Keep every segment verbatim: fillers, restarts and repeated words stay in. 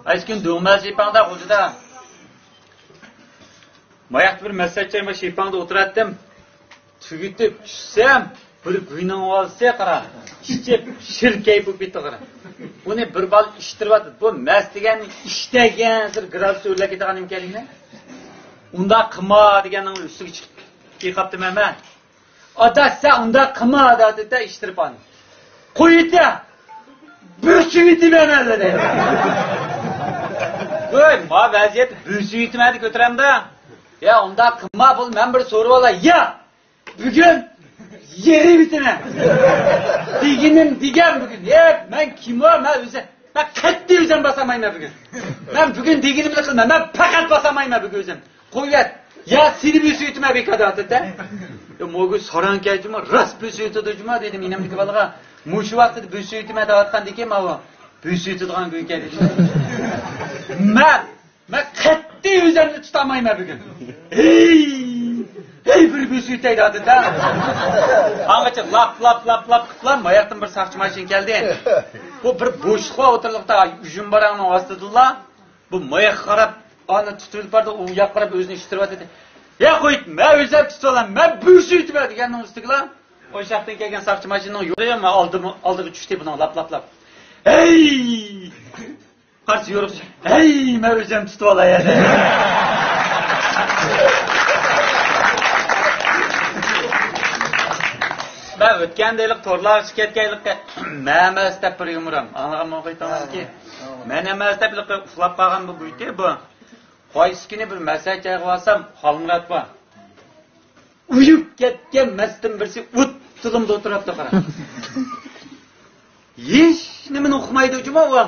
قايسى كۈنى دۆڭمەل شىپاڭدا غۇلجىدا. ماياقتا بىر مەسلىھەت جايىم بار، شىپاڭدا ئولتۇراتتىم. تۈگىتىپ چۈشسەم، بىر گۇينىڭ بالىسى قارا، ئىچىپ شىر كەيپ بولۇپ كېتىدۇ قارا. ئۇنى بىر بالا ئىچتۈرۈۋاتىدۇ. بۇ مەس دېگەن ئىچ دېگەنسېرى گرادۇس ئۆرلەپ كېتىدىغان ئىكەنلىكىنى. ئۇنداق قىلما دېگەننىڭ ئۈستىگە چىقىپ قاپتىمەن مەن. ئادا، سەن ئۇنداق قىلما، دەۋاتىدۇ ئىشتىرپان. قويۇۋېتە، بۆسۈۋېتىمەن مەن دەيدۇ. ۋاي، ما ۋەزىيەت بۆسۈۋېتىمەن دەپ كۆتۈرەمدە. يا، ئۇنداق قىلما، بۇ مەن بىر سورىۋالاي. يا، بۈگۈن يېرىۋېتىمەن. دېگىنىم دېگەن بۈگۈن. يا، مەن كىم ئۇ؟ مەن ئۆزۈم. مەن قەتئىي ئۆزۈم باسالمايمەن بۈگۈن. مەن بۈگۈن دېگىنىمنى قىلىمەن. مەن پەقەت باسالمايمەن بۈگۈن ئۆزۈم. قويۇۋەت. يا، سېنى بۆسۈۋېتىمەن بىكار دەۋاتىدۇ. يا، مو گۇي ساراڭ ئىكەن جۇما، راست بۆسۈۋېتىدۇ جۇما دېدىم ئىنىمدىكى بالىغا. مۇشۇ ۋاقىتتا بۆسۈۋېتىمەن دەۋاتقاندىكىن ماۋۇ بۆسۈۋېتىدىغان گۇي ئىكەن دېدىم. مەن، مەن قەتئىي ئۆزۈمنى تۇتالمايمەن بۈگۈن. ھېي! ھېي، بىر بۆسۈۋېتەي دەۋاتىدۇ. ئاڭغىچە لاپ، لاپ، لاپ، لاپ قىپلا، ماياقتىن بىر ساقچى ماشىنا كەلدى. بۇ بىر بوشلۇق بار ئوتتۇرىلىقتا، ئۈجۈم باراڭنىڭ ئاستىدىلا. بۇ ماياققا قاراپ، ئانا تۇتۇۋېلىپ بارىدۇ، ئۇ ياققا قاراپ ئۆزىنى ئىشتىرىۋاتىدۇ. يا قوي، مەن ئۆزۈم تۇتۇۋالام، مەن بۆسۈۋېتىمەن دېگەننىڭ ئۈستىگىلا، ئۇ شاختىن كەلگەن ساقچى ماشىنىنىڭ يولى، مەن ئالدىم، ئالدىغا چۈشتى بۇنىڭ لاپ، لاپ، لاپ. ھەي! قارشى يورۇق، ھەي، مەن ئۆزۈم تۇتۇۋالاي. مەن ئۆتكەندە ھېلىقى تورلارغا چىقىپ كەتكەن ھېلىقى مەن ئەمەس دەپ بىر يۇمۇرام. ئاڭلىغانمۇ قويتاڭلاركى؟ مەن ئەمەس دەپ ھېلىقى ئۇخلاپ قالغان بۇ گۇيتى بۇ. قايسى كۈنى بىر مەسلىھەت جايىغا بارسام، خالمۇرات بار. ئۇيۇپ كەتكەن مەستىن بىرسى ئوتتۇزۇمدا ئولتۇرۇپتۇ، قارا. ھېچ نېمىنى ئۇقمايدۇ جۇمۇ ئۇ.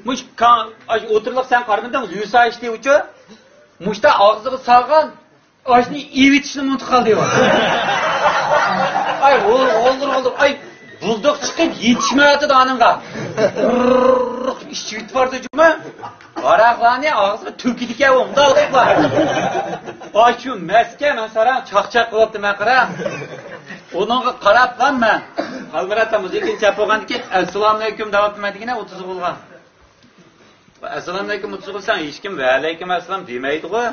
مۇش كا-، ئاش ئولتۇرلۇق سەن قارىمىدىڭ، لۈسا ئىشتى ئۇچۇ. مۇشتا ئاغزىغا سالغان ئاشنى ئېۋىتىشنى ئۇنتۇپ قالدى ئۇ. ئاي، ھول-، ھولدۇر، ھولدۇر، ئاي، بۇلدۇق چىقىپ يېتىشمەيۋاتىدۇ ئانىڭغا. بىرررر ئىچىۋېتىپ بارىدۇ جۇمۇ. ھاراقلارنى ئاغزىغا تۆكىدىكەن ئۇ، ئۇنداق قىلىپلا. ئاشۇ مەسكە مەن ساراڭ چاقچاق قىلىۋاپتىمەن، قارا. ئۇنىڭغا قاراپلا مەن. خالمۇرات مۇزىكىنى چاپ بولغاندىن كېيىن، ئەسسالامۇئەلەيكۇم دەۋاپتىمەن دېگىنە، ئوتتۇزغا بولغان. ئەسسالامۇئەلەيكۇم، ئوتتۇزغا بولساڭ، ھېچكىم ۋەئەلەيكۇم ئەسسالام دېمەيدىغۇ.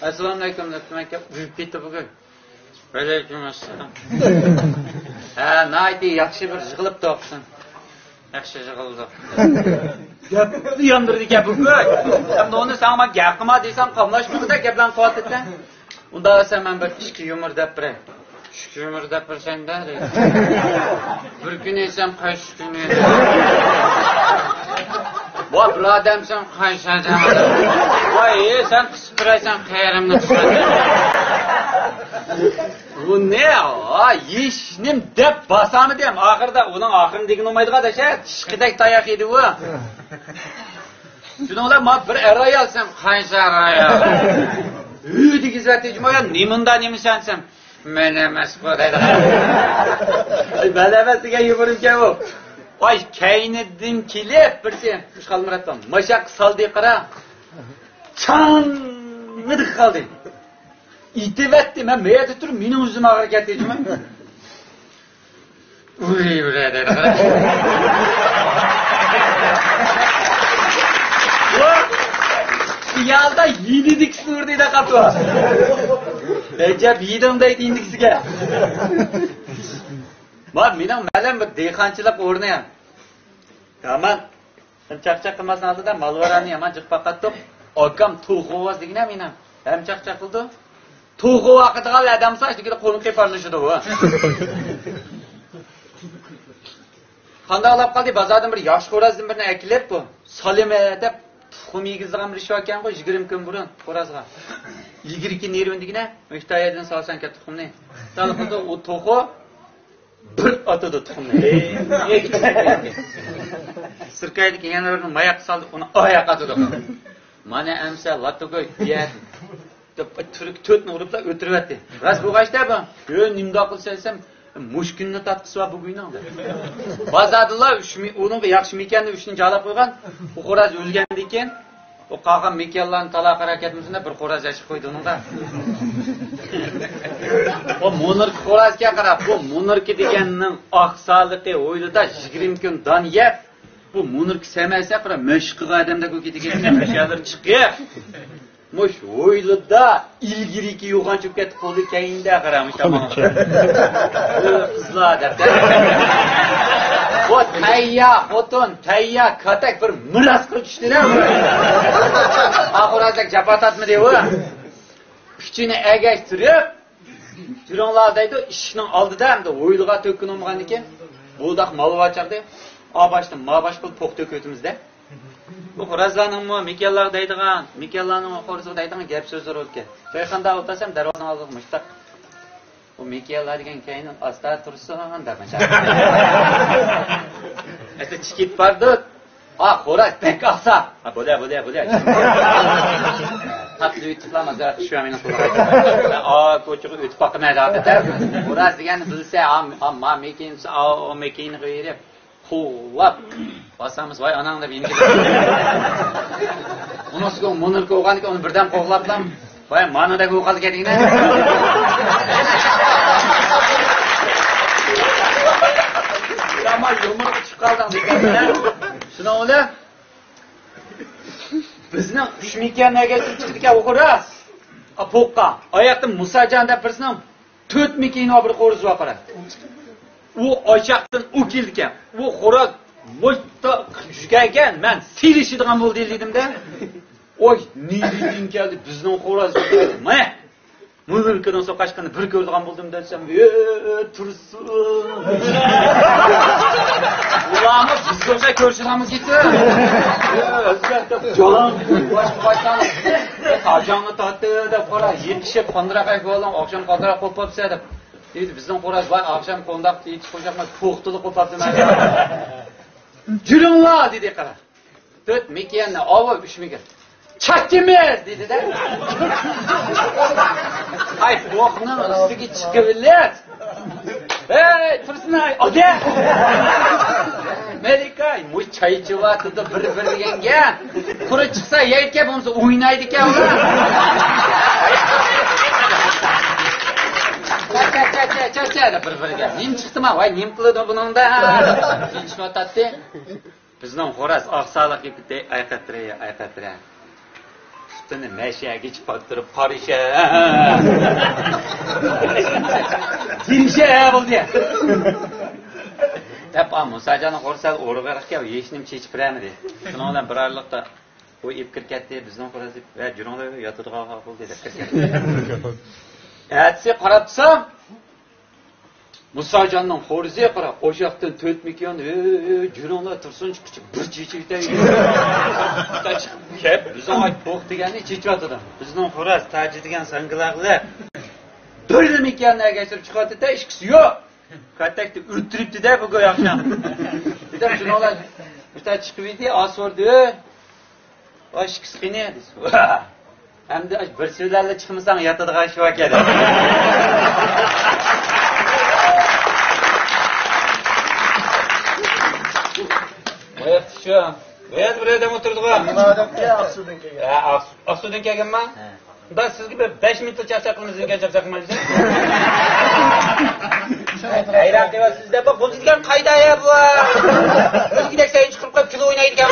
ئەسسالامۇئەلەيكۇم دەپتىمەن، ئۇيۇپ كېتىپتۇ بۈگۈن. ۋەئەلەيكۇم ئەسسالام. ھە، ناھايىتى ياخشى بىر يىغىلىپتۇ ئوخشىسۇن. ياخشى يىغىلدۇق. گەپنى ياندۇرىدىكەن بۈگۈن. ئەمدى ئۇنى ساڭا مەن گەپ قىلما دەيسەڭ، قاملاشمىغۇدەك گەپلەرنى قىلىۋاتىدىكەن. ئۇنداق دېسەم، مەن بىر ئىچكى يۇمۇر دەپ بېرەي. ئىچكى يۇمۇر دەپ بېرىسەن دە، دەيدۇ. بىر كۈن يېسەم، قايسى كۈنى؟ ۋا، بىر ئادەمسەن، قايسى ئادەم؟ ۋاي، سەن قىسىپ تۇرايسەن، قېرىمنى قىسىپ. بۇ نېمە؟ ھېچنېمە دەپ باسالمىدىم. ئاخىرىدا ئۇنىڭ ئاخىرىنى دېگىنى بولمايدىغان دەشە، چىشقىدەك تاياق يېدى ئۇ. شۇنىڭ بىلەن ما بىر ئەر ئايال سەن قايسى ئەر ئايال؟ ھۈ دېگۈزۈۋەتتى جۇمۇ، يا نېمە ئۇنداق نېمە سەن دېسەم، مەن ئەمەس بۇ دەيدۇ. ئاي، مەن ئەمەس دېگەن يۇمۇرۇمكەن ئۇ. ئاي، كەينىدىن كېلىپ بىرسى، مۇشۇ خالمۇراتنىڭ ماشاققا سالدى قارا. چاڭڭىدە قالدى. ئېتىۋەتتى، مەن مەيەردە تۇرۇپ، مېنىڭ يۈزۈم ئاغرىپ كەتتى جۇمۇ. ئۇي، بۇرادەر، قارا. خىيالدا يېنىدىكىسىنى ئۇردى دەپ قاپتۇ. ئەجەب يېدىڭ دەيدۇ يېنىدىكىسىگە. بار، مېنىڭ مەلەم بىر دېھقانچىلىق ئورنى. يامان. سەن چاقچاق قىلماسنىڭ ئالدىدا مالۋارانى يامان جىق باقاتتۇق. ئاكام توخۇ بوغاز دېگىنە مېنىڭ. ھەم چاقچاق قىلىدۇ. توخۇ باقىدىغان ئادەم بولسا، ئىشتىكىدە قولىنى قىلىپ ئارىلىشىدۇ ئۇ. قانداق بولاپ قالدى؟ بازاردىن بىر ياخشى خورازدىن بىرنى ئەكېلىپ، بۇ سالىمە دەپ تۇخۇم يېگۈزىدىغان بىر ئىش باركەنغۇ، يىگىرمە كۈن بۇرۇن خورازغا. يىگىرمە كۈن نېرۋىنى دېگىنە، مۆكتايەدىن سالساڭكەن تۇخۇمنى. سالغىدى ئۇ توخۇ. بىر ئاتىدۇ تۇخۇمنى. سىركايدىكى يەنە بىرىنى ماياققا سالدى، ئۇنى ئاياققا ئاتىدۇ. مانا ئەمسە لاتوگوي بۇ يەردىن دەپ تۈرك تۆتنى ئۇرۇپلا ئۆتۈرۈۋەتتى. راست بولغاچتا بۇ. يۆ، نېمىنداق قىلسا دېسەم، مۇشۇ كۈننى تارتقۇسى بار بۇ گۇينىڭ دەپ. بازاردىلا ئۈچ مى-، ئۇنىڭغا ياخشى مېكىياننى ئۈچنى جالاپ قويغان. ئۇ خوراز ئۆلگەندىن كېيىن، ئۇ قالغان مېكىيانلارنى تالا قارا كەتمىسۇن دەپ بىر خوراز ياشاپ قويدى ئۇنىڭدا. ئۇ موناركا خورازكەن قاراپ، بۇ موناركا دېگەننىڭ ئاقساقىلى ھويلىدا يىگىرمە كۈن دان يەپ، بۇ مۇنىركە سەمەسە قارا، مەشىق قىلغان ئادەمدەك بولۇپ كېتىدىكەن. مەشەلەر چىقىپ. مۇش ھويلىدا ئىلگىرىكى يوغان چۈپ كەتتى، قولى كەينىدە قارا، مۇش تاماق. قىزلار دەپ. بۇ تەييا خوتۇن، تەييا كاتەك بىر مىراسقا چۈشتى-دە. ئاخىر ھازىر جاپا تارتمىدى ئۇ. ئۈچىنى ئەگەشتۈرۈپ، جۈرۈڭلار دەيدۇ، ئىشىكنىڭ ئالدىدا ئەمدى ھويلىغا تۆككىنى بولمىغاندىكىن، بۇنداق مال بار چاغدا، ئا باشتىن ما باش قىلىپ پوق تۆكۈۋېتىمىز-دە. بۇ خورازلارنىڭمۇ مىكيانلارغا دەيدىغان، مىكيانلارنىڭ خورىزىغا دەيدىغان گەپ سۆزلىرى بولىدىكەن. چايخانىدا ئولتۇرسام، دەرۋازىنىڭ ئالدىغا مۇشتاق. بۇ مىكيانلار دېگەن كەينىڭ ئاستا تۇرسۇن دەپ. ئەسلى چىقىپ باردۇق. ئا، خوراز بەك ئاسا. ئا، بولە، بولە، بولە. تاتلى ئۆتۈپلا مازارات شۇ مېنىڭ قولۇمغا. ئا، كوچىغا ئۆتۈپ باقىمەن دەپ. خوراز دېگەننى بىلسە، ئا، ئا، ما مېكىن، ئا، ئو مېكىنغا بېرىپ، قوۋلاپ باسامىز، ۋاي ئاناڭ دەپ يېنىكىدە. ئۇنىڭ ئۈستىگە مۇنىركە بولغاندىكىن ئۇنى بىردەم قوغلاپلا، ۋاي مانىدەك بولۇپ قالدى كەتىڭلار. يامان يۇمۇرغا چىقىپ قالدىڭ دېگەن. شۇنىڭ بىلەن بىزنىڭ ئۈچ مېكىياننى ئەگەشتۈرۈپ چىقىدىكەن ئۇ خوراز. ئا، پوققا. ئاياقتىن مۇساجان دەپ بىرسىنىڭ تۆت مېكىيىنى بىر خورىزى بار قارا. ئۇ ئاشاقتىن ئۇ كېلىدىكەن. ئۇ خوراز مۇشتا يۈگەرگەن، مەن سېلىشىدىغان بولدى دېدىم-دە. ئوي، نېرىدىن كەلدى بىزنىڭ خوراز. مانا. مۇنىڭكىنىڭ سوقاشقىنى بىر كۆرىدىغان بولدۇم دېسەم، ئە، تۇرسۇن. ئۇلارمۇ بىزگە ئوخشاش كۆرۈشىدىغانمۇ كېتىپ. ئە، ھەزرەت دەپ جان باشقا باشلانىپ. ساجاڭنى تارتتى دەپ قارا، يېتىشىپ قاندىراق ئەھۋالىڭ، ئاخشام قاندىراق قوپاپسەن دەپ. دېدى، بىزنىڭ خوراز ۋاي ئاخشام قونداق يېتىش قوشاقما توختىلىپ قوپاپتىمەن. جۈرۈڭلار دېدى قارا. تۆت مېكىياننى ئاۋۇ ئۈچ مېكىيان. چاكىمىز! دېدى-دە. ئاي، بوقنىڭ ئۈستىگە چىقىۋېلىپ. ھەي، تۇرسۇنئاي، ئادە! مەلىكە، مۇ چاي ئىچىۋاتىدۇ بىر-بىرىگە. قۇرى چىقسا يەيدىكەن، بولمىسا ئوينايدىكەن ئۇلار. چە، چە، چە، چە، چە، چە، دەپ بىر-بىرىگە. نېمە چىقتىما؟ ۋاي، نېمە قىلىدۇ بۇنىڭدا؟ تىنچىۋاتاتتى. بىزنىڭ خوراز ئاقساقلىق يىپىتى ئايقاتتىرە، ئايقاتتىرە. پۇتىنى مەشەگە چىقىپ تۇرۇپ قارىشە. دېمىشە بولدى. دەپ، ئا، مۇساجاننىڭ خورىسى ئورۇقراق ئىكەن، ھېچنېمە چېچىپ بېرەلمىدى. شۇنىڭ بىلەن بىر ئارىلىقتا ئۇ ئېلىپ كىرىپ كەتتى، بىزنىڭ خورازنى، ۋە جۈرۈڭلار ياتىدىغان بولدى دەپ كىرىپ كەتتى. ئەتىسى قاراپ تۇرسام، مۇساجاننىڭ خورىزى قارا، ئوشاقتىن تۆت مېكىيان، ھە، ھە، جۈرۈڭلار تۇرسۇن چىققۇچە بىر چېچىۋېتەي. كەپ، بىزنىڭ ئاي پوق دېگەننى چېچىۋاتىدۇ. بىزنىڭ خوراز تاجى دېگەن ساڭگىلاقلىق. بىرلا مېكىياننى ئەگەشتۈرۈپ چىقىۋاتىدۇ، ئىككىسى يوق. كاتەكتە ئۆلتۈرۈپتۇ-دە بۈگۈن ئاخشام. بىردەم شۇنىڭلار مۇشتا چىقىۋىدى، ئا سورىدى. ئاشىكىسى قېنى؟ دېسە، ۋا! ئەمدى ئاش بىرسى بىلەنلا چىقمىساڭ ياتىدىغان ئىش باركەن. ئاياقتا شۇ. بۇ يەردە بىر ئادەم ئولتۇرىدىغۇ. نېمە ئادەم؟ ئاقسۇدىن كەلگەن. ھە، ئاقسۇ-، ئاقسۇدىن كەلگەنما؟ ھە. مۇنداق سىزگە بىر بەش مىنۇتلا چاقچاق قىلىمىز دېگەن، چاقچاق قىلمايسىز. ھەيران قېلىۋاتىسىز دەپ، بۇ دېگەن قايدا يا بۇ؟ ئۆزگىدەك سەينى چىقىرىپ قويۇپ كۈلە ئوينايدىكەن.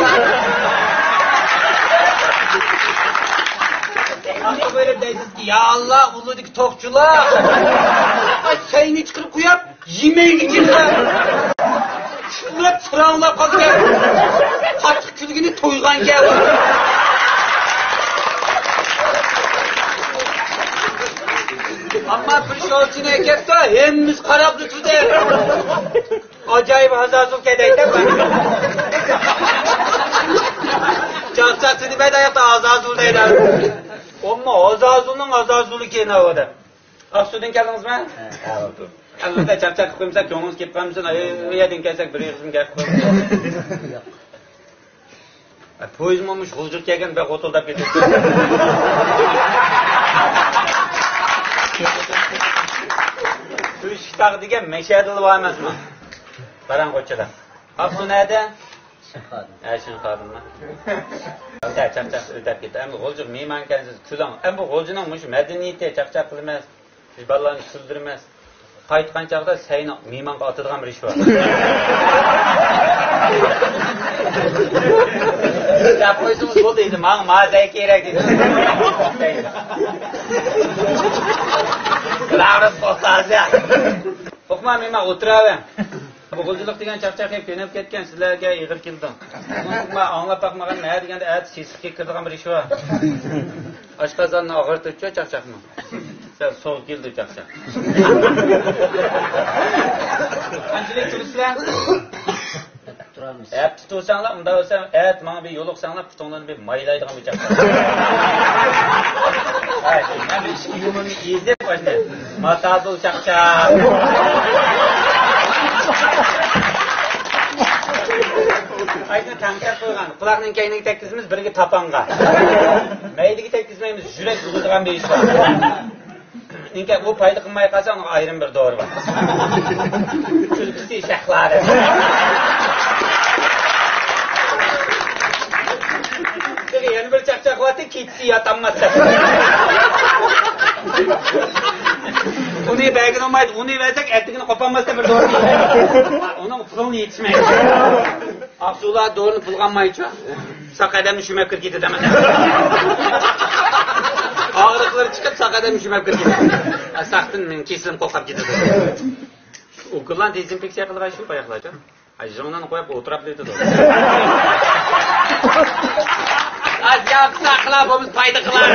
ئاخىرى بۇيرۇپ دەيسىزكى، يا ئاللا، ئۇلۇدىكى توقچىلار. ئاي، سەينى چىقىرىپ قويۇپ، يېمەيدىكەنلەر. چىللاپ سىراڭلاپ قالدىكەن. قاتتىق كۈلگىنى تويغان گەپ. ئەمما بىر شولچىنى ئەكەپتۇ، ھەممىسى قاراپلا تۇردى. ئاجايىپ ئازازۇل كەدەيتەن. چاقچاقچى دېمەيدۇ، ئاياقتا ئازازۇل دەيدۇ. ئەمما ئازازۇلنىڭ ئازازۇلى كېيىن ئاۋۇ ئادەم. ئاقسۇدىن كەلدىڭىزمۇ؟ ھە. ئەلۋەتتە، چاقچاق قىلىپ قويمىساق، كۆڭلىڭىز كېلىپ قالمىسۇن. ئاي، ئۇ يەردىن كەلسەك، بىر ئېغىزمۇ گەپ قىلمايمىز. پويىزمۇ مۇشۇ غۇلجىغا كەلگەن بەك غوتۇلداپ كېتىپتۇ. تۈشتاغ دېگەن مەشەدىلا بار ئەمەسمۇ؟ قاراڭغۇچىدا. ئاقسۇ نەدە؟ شىنخادىن. ھە، شىنخادىنما؟ ھە، چاقچاق ئۆتەپ كېتە. ئەمدى غۇلجىغا مېھمانكەنسىز، كۈلۈڭ. ئەمدى غۇلجىنىڭ مۇشۇ مەدەنىيىتى، چاقچاق قىلىمىز، مۇشۇ بالىلارنى كۈلدۈرىمىز. قايتقان چاغدا سەينىڭ مېھمانغا ئاتىدىغان بىر ئىشى بار. دەپ قويسىڭىز بولدى ئىدى، ماڭا مازەي كېرەك ئىدى. لارىس بولسا. ئوقۇما، مېنىڭ ئولتۇراۋەر. بۇ غۇلجىلىق دېگەن چاقچاق يەپ كۆنۈپ كەتكەن، سىلەرگە ئېغىر كېلىدۇ. مانا ئاڭلاپ باقمىغان، نە دېگەندە ئەتە سېسىققا كىرىدىغان بىر ئىش بار. ئاشقازاننى ئاغرىتىدۇ چاقچاقمۇ؟ سەل سوغۇق كېلىدۇ چاقچاق. قانچىلىك تۇرىسىلەر؟ تۇرىمىز. ھەپتە تۇرساڭلار، ئۇنداق بولسا ئەتە ماڭا بىر يولۇقساڭلار، پۇتۇڭلارنى بىر مايلايدىغان بىر چاقچاق. ھەي، مەن بىر ئىچكى يۇمۇرنى ئېزىپ، ئاشۇنى ماتادۇ چاقچاق. ئاشۇنى تەڭشەپ قويغان. قۇلاقنىڭ كەينىگە تەگكۈزىمىز، بىرىگە تاپانغا. مەيدىگە تەگكۈزمەيمىز، يۈرەك يۇغىدىغان بىر ئىش بار. ئىنكا ئۇ پايدا قىلماي قالسا، ئۇنىڭ ئايرىم بىر دورا بار. كۈلكىسى شەھلا دەپ. يەنە بىر چاقچاق قىلىۋاتتى، كېچىسى ياتالماس دەپ. ئۇنى بەرگىلى بولمايدۇ، ئۇنى بەرسەك ئەتىگىنى قوپالماس دەپ بىر دورا. ئۇنىڭ پۇلىنى يېتىشمەيدۇ. ئاقسۇلار دورىنى پۇلغا ئالمايچۇ؟ ساق ئادەمنى شۈمەپ كىرگىدى دەمەن. ئاغرىقلىرى چىقىپ، ساق ئادەمنى شۈمەپ كىرگىدى. ساقتىن مېنىڭ كېسىلىم قوقاپ كېتىدۇ. ئۇكىلارنى دېزىنفېكسىيە قىلغان شۇ باياقلارچۇ. ئاي، ژىڭنىنى قويۇپ ئولتۇراپ ئۆتىدۇ. ئاز گەپ ساقلا، بولمىسا پايدا قىلار.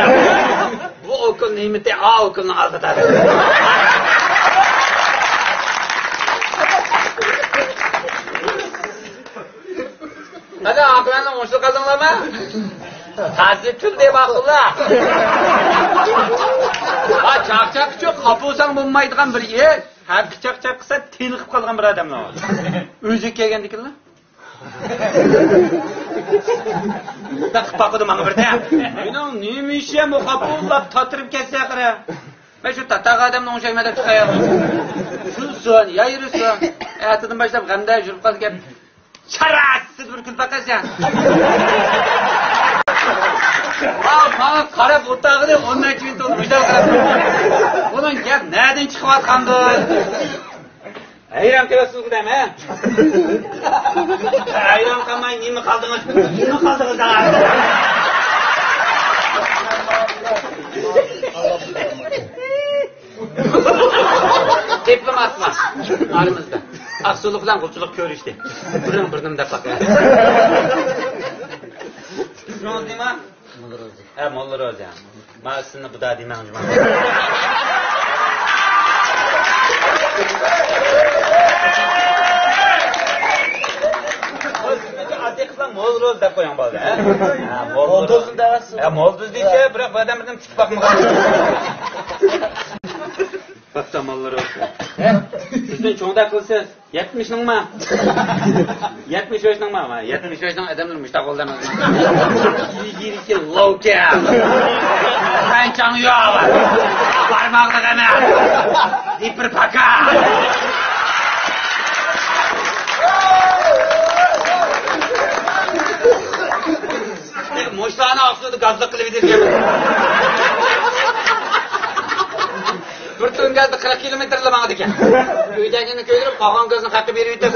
بۇ ئوكۇل نېمىتى، ئا ئوكۇلنىڭ ئالدىدا. قانداق، ئاقىلاننى ئوڭشىلىپ قالدىڭلارمۇ؟ تازا كۈلدى ماقۇللار. ھا، چاقچاق ئۈچۈن خاپا بولساڭ بولمايدىغان بىر ئىش. ھەققى چاقچاق قىلسا تېنىقىپ قالغان بىر ئادەملەر بار. ئۆزى كەلگەندىكىنلا. مۇنداق قىلىپ باقىدۇ ماڭا بىردە. مېنىڭ نېمە ئىشىم، ئۇ خاپا بولۇپ تاتىرىپ كەتسە قارا. مەن شۇ تاتاق ئادەمنى ئوڭشايمەن دەپ چىقايالمىدىم. كۈلسۇن، يايرىسۇن. ئەتىدىن باشلاپ غەمدە يۈرۈپ قالىدىكەن. شاراسىز بىر كۈلۈپ باقىسەن. ۋاي، ماڭا قاراپ ئولتۇرغىنى ئون نەچچە مىنۇت بولدى، مۇشۇنداق قاراپ. بۇنىڭ گەپ نەدىن چىقىۋاتقاندۇ؟ ھەيران قېلىۋاتىسىزغۇ دەيمەن. ھەيران قالماي، نېمە قالدىڭىز؟ نېمە قالدىڭىز؟ دىپلوماتلار ئارىمىزدا ئاقسۇلۇق بىلەن غۇلجىلىق كۆرۈشتى. بىرىڭ بىر نېمە دەپ باقىڭ. ئىسمىڭىز نېمە؟ موللا روزى. ھە، موللا روزى. ما ئىسمىنى بۇدا دېمەڭ جۇما. ئاددىي قىلسام موللا روزى دەپ قويۇڭ بولدى، ھە؟ ھە، موللا روزى. ھە، موللا روزى دېيىشى، بىراق بۇ ئادەم بىردەم تىك باقمىغان. بەختاماللار ئۆتسە. سىزدىن چوڭدەك قىلسىز. يەتمىشنىڭما؟ يەتمىش بەشنىڭما؟ يەتمىش بەشنىڭ ئادەملىرى مۇشتاق بولدى ئەمەسمۇ؟ يىگىرمە ئىككى لوكا. سەن چاڭيۇ. بارماقلىق ئەمەس. دىپىر پاكا. مۇشۇلارنى ئاقسۇدا گازلىق قىلىپ يېتىرگەن. بىر توننا گازدا قىرىق كىلومېتىرلا ماڭىدىكەن. ئۆيدىكىنى كۆيدۈرۈپ، قالغان گازنى خەققە بېرىۋېتىپ.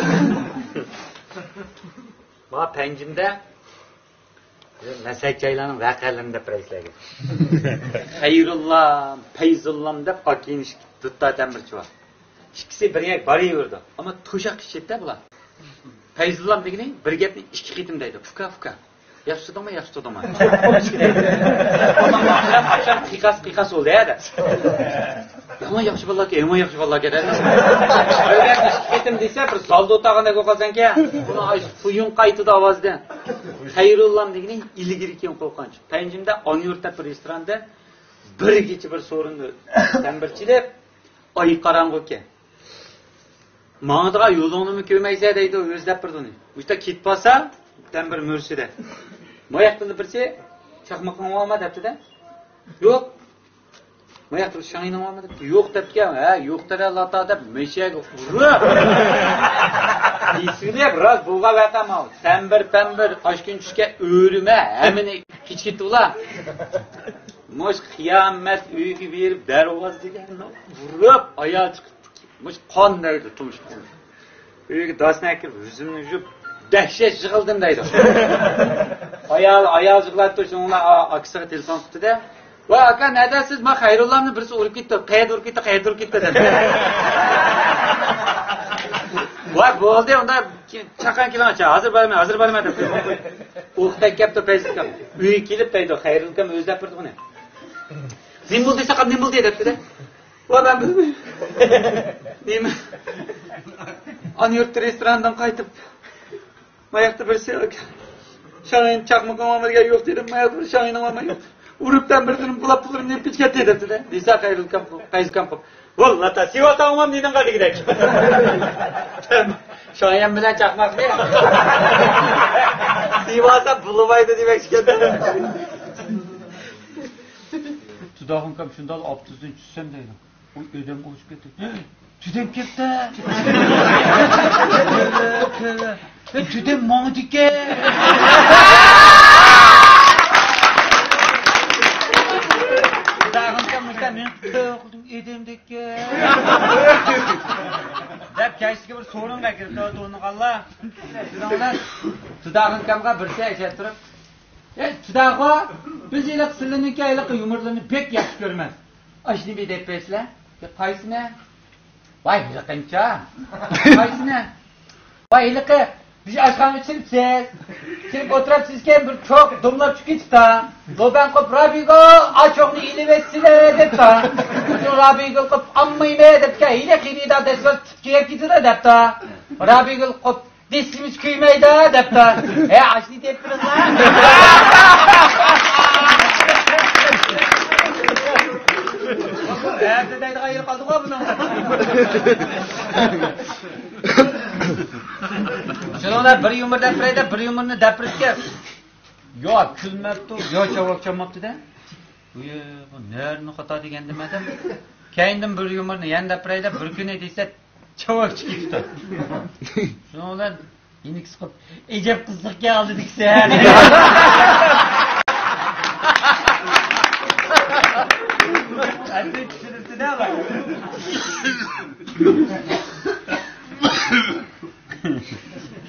ما پەنجىمدە مەسلىھەتچىلەرنىڭ ۋەقەلىرىنى دەپ بېرەي سىلەرگە. خەيرۇللا، پەيزۇللام دەپ ئاكىنىش دۇتتا تەمبىرچى بار. ئىككىسى بىر يەرگە بارىۋېرىدۇ. ئەمما توشاق ئىچىدىدە بۇلار. پەيزۇللام دېگىنى بىر گەپنى ئىككى قېتىم دەيدۇ. ئۇكا، ئۇكا. ياخشى تۇردۇڭمۇ، ياخشى تۇردۇڭمۇ؟ ئاخشام قىيقاس، قىيقاس بولدى ھە دەپ. يامان ياخشى بالىلاركەن، يامان ياخشى بالىلاركەن دەپ. بىر گەپنى ئىككى قېتىم دېسە، بىر زالدا ئولتۇرغاندەك بولۇپ قالسەنكەن. بۇنى ئاي، سۇيۇڭ قايتىدۇ ئاۋازىدىن. خەيرۇللام دېگىنى ئىلگىرى كېيىن قورقۇنچ. پەنجىمدە ئانيۇرت دەپ بىر رېستوراندا بىر كېچە بىر سورۇندا تەمبىرچىلىك، ئاي قاراڭغۇكەن. ماڭىدىغان يولۇڭنىمۇ كۆرمەيسەن دەيدۇ، ئۆزى دەپ بېرىدۇ ئۇنى. مۇشتا كېتىپ قالسا، دەم بىر مۈرىسىدە. ماياقتىن بىرسى، چاقمىقىڭ بارمۇ دەپتۇ-دە. يوق. ماياقتا بىر شاڭيىنىڭ بارمۇ دەپتۇ. يوق دەپتىكەن. ھە، يوق دەدە لاتا دەپ مەشەگە ئۇرۇپ. ئېسىلىپ، راست بولغان ۋەقە ماۋۇ. تەمبىر، پەمبىر، ئاشكۈن چۈشكە ئۆرۈمە، ھەممىنى قېچىپ كېتىۋالا. مۇش قىيامەت ئۆيگە بېرىپ، دەرۋازىگە ئۇرۇپ، ئايال چىقىپ، مۇش قان دەيدۇ، تۇمشۇق. ئۆيگە داسنى ئەكىرىپ، يۈزۈمنى يۇيۇپ، دەھشەت يىغلىدىم دەيدۇ. ئايال، ئايال يىغلاپ تۇرۇپ، شۇنىڭ بىلەن ئا-، ئاكىسىغا تېلېفون قىپتۇ-دە. ۋاي ئاكا، نەدە سىز؟ ما خەيرۇللامنى بىرسى ئۇرۇپ كېتىپتۇ. قەيەردە ئۇرۇپ كېتىپتۇ، قەيەردە ئۇرۇپ كېتىپتۇ دەپ. ۋاي بولدى، ئۇندا چاققان كېلىڭچە، ھازىر بارىمەن، ھازىر بارىمەن دەپ. ئۇيقۇ تەگكەپتۇ پەيزى ئاكام. ئۆيگە كېلىپ دەيدۇ، خەيرۇللا ئاكام ئۆزى دەپ بېرىدۇ ئۇنى. نېمە بولدى ساقام، نېمە بولدى دەپتۇ-دە. ۋا مەن بىلمەيمەن. نېمە؟ ئانا يۇرتتا رېستوراندىن قايتىپ، ماياقتا بىرسى شاڭيىن چاقمىقىڭ ئالمىدىكەن يوق دېدىم. ماياقتا بىر شاڭيىنىڭ ئالماي يوق. ئۇرۇپتان بىردىن بۇلاپ پۇلۇم نېمە پىچ كەتتى دەپتۇ-دە. دېسە خەيرۇللا ئاكام، قەيزى ئاكام قوپ. ۋاللا تا سىۋا تاڭمام دېدىڭغا دېگۈدەك. شاڭيەن بىلەن چاقماقنى سىۋاسا بولمايدۇ دېمەكچىكەن. تۇداخۇن ئاكام شۇنداق ئاپتوبۇستىن چۈشسەم دەيدۇ. ئۇ ئۆيدىن ئۇچۇپ كەتتى. تۈدەم كەپتە. تۈدەم ماڭىدىكەن. تۇداخۇن ئاكام مۇشۇنداق مېنى قىلدىڭ ئۆيدىن دەپ. دەپ كەچلىكى بىر سورۇنغا كىرىپتۇ تونۇغانلار. تۇداخۇن ئاكامغا بىرسى ئەشەت تۇرۇپ، ئەي تۇداخۇ، بىز ھېلىقى سىلىنىڭكى ھېلىقى يۇمۇرلىرىنى بەك ياخشى كۆرىمىز. ئاشۇنى بىر دەپ بەرسىلە. قايسىنى؟ ۋاي ھېلىقىنچا. قايسىنى؟ ۋاي ھېلىقى بىز ئاشخانىغا چىرىپسىز. چىرىپ ئولتۇرۇپسىزكەن، بىر چوق دوملاپ چۈشۈپ كېتىپتا. لوبەن قوپ رابىيگۈل، ئاچوغنى ئېلىۋەتسىلە دەپتا. شۇ رابىيگۈل قوپ ئالمايمەن دەپتىكەن، ھېلى قېرىدا دەسسىۋال تۇتۇپ كېلىپ كېتىدۇ دەپتا. رابىيگۈل قوپ دېسىمىز كۆيمەيدۇ دەپتا. ھە ئاشۇنى دەپ بېرىڭلار. ئەتە دەيدىغان يېرى قالدىغۇ بۇنىڭ. شۇنىڭدا بىر يۇمۇر دەپ بېرەي دەپ، بىر يۇمۇرنى دەپ بېرىپتىكەن. يا كۈلمەپتۇ، يا چاۋاك چالماپتۇ-دە. بۇ، بۇ نەرىنى خاتا دېگەندىمەن دەپ. كەينىدىن بىر يۇمۇرنى يەنە دەپ بېرەي دەپ، بىر كۈنى دېسە، چاۋاك چىقىپتۇ. شۇنىڭ بىلەن ئىنىكىسى قىلىپ، ئەجەب قىزىقكەن ئالدىدىكىسى. ئەمدى چۈشىنىپتۇ-دە.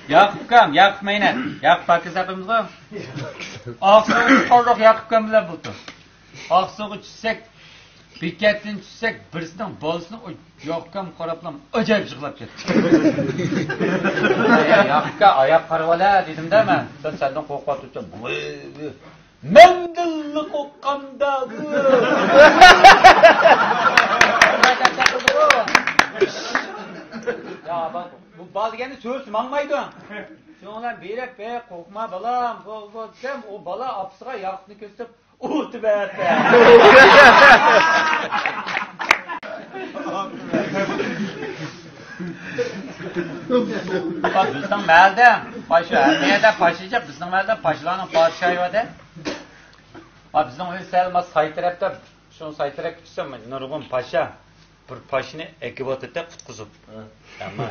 ياقۇپ ئاكام، ياقۇپ مەينەت، ياقۇپ پاكىز ئاپىمىزغۇ. ئاقسۇغا چۈشكەن ياقۇپ ئاكام بىلەن بولدى. ئاقسۇغا چۈشسەك، بېكەتتىن چۈشسەك، بىرسىنىڭ بالىسىنىڭ ئۇ ياقۇپ ئاكام قاراپلا ئاجايىپ يىغلاپ كەتتى. ياقۇپ ئاكا، ئاياق قارىۋالە دېدىم-دە مەن. سەن سەندىن قورقۇۋاتىدىكەن. مەندىنلا قورققاندا. يا، بۇ بالا دېگەننى سۆرىسە ماڭمايدۇ. شۇنىڭ بىلەن بېرىپ، بەك قورقما بالام، بۇ، بۇ دېسەم، ئۇ بالا ئاپىسىغا ياقۇپنى كۆرسىتىپ، ئۇرۇۋەتتى. بىزنىڭ مەھەللىدە پاشا، ھەممە يەردە پاشا، بىزنىڭ مەھەللىدە پاشىلارنىڭ پادىشاھى بار-دە. بىزنىڭ ئۆي سەل مانا ساي تەرەپتە، شۇ ساي تەرەپكە چۈشسەم، نۇرغۇن پاشا. بىر پاشىنى ئەكىۋاتىدۇ قۇتقۇزۇپ. ئەمما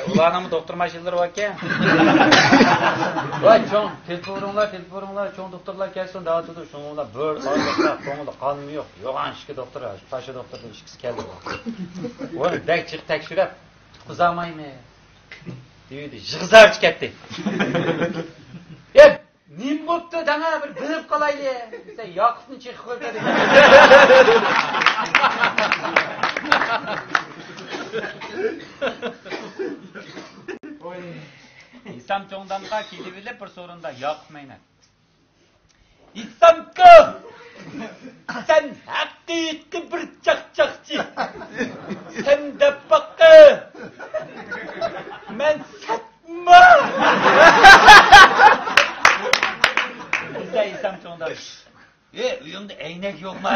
ئۇلارنىڭمۇ دوختۇر ماشىنىلىرى باركەن. ۋاي چوڭ، تېلېفون ئۇرۇڭلار، تېلېفون ئۇرۇڭلار، چوڭ دوختۇرلار كەلسۇن دەۋاتىدۇ. شۇنىڭ بىلەن بىر ئايلىقلار، كوڭىدا قانمۇ يوق. يوغان ئىككى دوختۇر، پاشا دوختۇردىن ئىككىسى كەلدى. ئۇنى بەك جىق تەكشۈرۈپ، قۇتقۇزالمايمىز دېيىۋىدى، يىغا-زار چىقىپ كەتتى. ئەي، نېمە بوپتۇ دەڭە، بىر بىلىپ قالايلى دېسە، ياقۇپنى چېقىپ كۆرسە دېگەن. ھېسام چوڭدانغا كېلىۋېلىپ بىر سورۇندا ياقۇپ مەينەت. ھېسامكا! سەن ھەقىقىي بىر چاقچاقچى! سەن دەپ باققىن! مەن سەتما! دېسە ھېسام چوڭدان. ئى، ئۆيۈڭدە ئەينەك يوقما؟